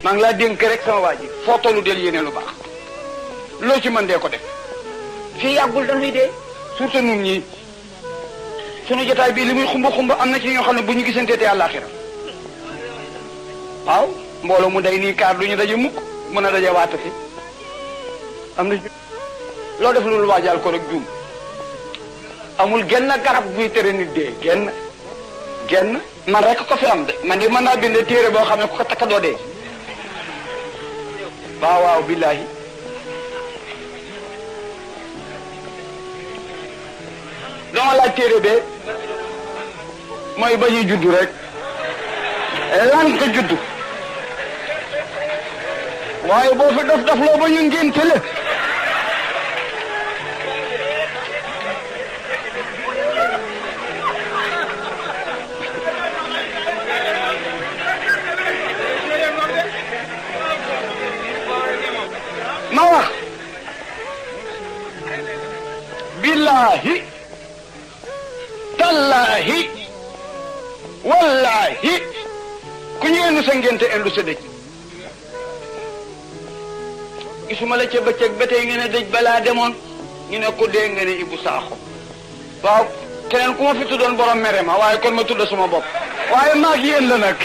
maa ngi laa dénk rek sama waa ji foo tollu del yéene lu baax loo ci mën dee ko def fii yàggul dañuy dee surtout nun ñii sunu jotaay bii li muy xumba xumba am na ci ñoo xam ne bu ñu gisantee te àllaaxira waaw mbooloo mu day nii kaar du ñu daje mukk mën a daje waata fi am na loo def loolu waajal ko rek juum amul genn garab buy tere nit dee genn man rek ko fi am de man de mën naa bind téere boo xam ne ku ko takka doo dee waaw waaw billaahi dama laaj téere bee mooy ba ñuy juddu rek lan ko juddu waaye boo fi daf loo ba ñu ngénte la ma wax billaahi tallaahi wallaahi ku ñu endu sa ngénte endu sa dëj gisuma la ca bëccëg ba tey ngeen ne dëj balaa demoon ñu ne ko dee nga ne Ibou Sakho waaw keneen ku ma fi tuddoon borom mere ma waaye kon ma tudd suma bopp waaye maag yéen la nag